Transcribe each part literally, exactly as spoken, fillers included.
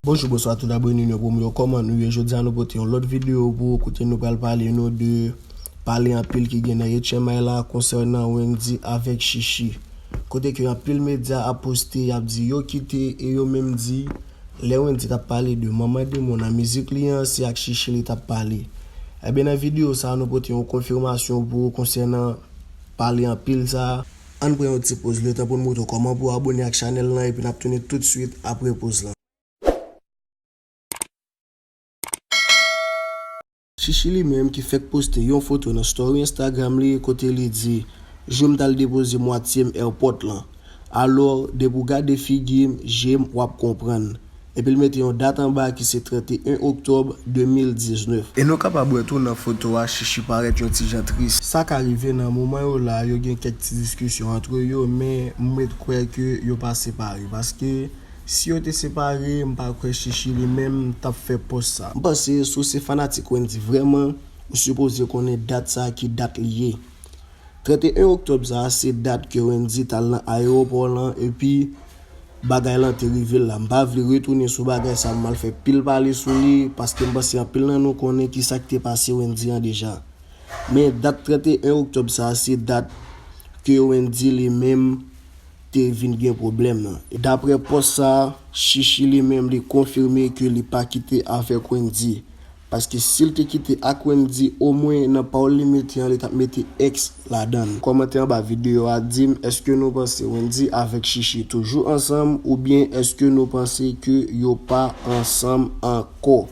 Bonjou, bonswa tout abòne nou pou mwen yo. Kòman nou ye? Jodi a nou pote yon lòt videyo pou ou kote nou pral pale nou de pale anpil ki gen nan H M I la konsènan Wendy avèk Chichi. Kote ke anpil medya ap poste, y ap di yo kite e yo menm di lè Wendy t ap pale de manman demon nan mizik li an, se ak Chichi li t ap pale. Ebyen, nan videyo sa a, nou pote yon konfimasyon pou ou konsènan pale anpil sa a. Ann pran yon ti poz letan pou n montre w kòman pou w abòne ak chanèl lan epi n ap tounen toutswit apre poz lan. Chichi li menm ki fèk poste yon foto nan story Instagram li kote li di, jou m t al depoze mwatye m airport lan. Alò, depi w gade figi m, je m, w ap konprann. Epi l mete yon dat anba ki se trannteyen oktòb de mil diznèf. E nou kapab wè tou nan foto a, Chichi parèt yon ti jan tris. Sa ka rive nan moman yo la, yo gen kèk ti diskisyon antre yo, men m ret kwè ke yo pa separe. Paske si yo te separe, m pa kwè Chichi li menm t ap fè pòs sa. M panse si w se fanatik Wendy vrèman, ou sipoze konnen dat sa ki dat li ye. Trannteyen oktòb sa a se dat ke Wendy t al nan ayewopò lan epi bagay lan te rive l la. M pa vle retounen sou bagay sa, m al fè pil pale sou li, paske m panse anpil nan nou konnen kisa k te pase Wendy an deja. Men dat trannteyen oktòb sa a se dat ke Wendy li menm te vin gen pwoblèm nan. E daprè pòs sa a, Chichi li menm li konfime ke li pa kite avèk Wendy. Paske si l te kite ak Wendy, omwen nan pawòl li mete an, li t ap mete ex ladan l. Kòmante anba videyo a, di m èske nou panse Wendy avèk Chichi toujou ansanm oubyen èske nou panse ke yo pa ansanm ankò?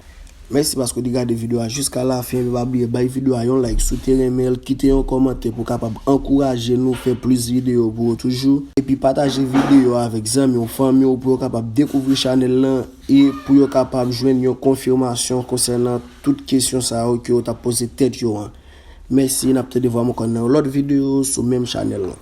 Mèsi paske w te gade videyo a jiska lafen. Epi pa bliye bay videyo a yon like si w te renmen l, kite yon kòmantè pou w kapab ankouraje nou fè plis videyo pou ou toujou. Epi pataje videyo a avèk zanmi w, fanmi w pou yo kapab dekouvri chanèl lan e pou yo kapab jwenn yon konfimasyon konsènan tout kesyon sa yo ke yo t ap poze tèt yo an. Mèsi, n ap tande vwa m ankò nan yon lòt videyo sou menm chanèl lan.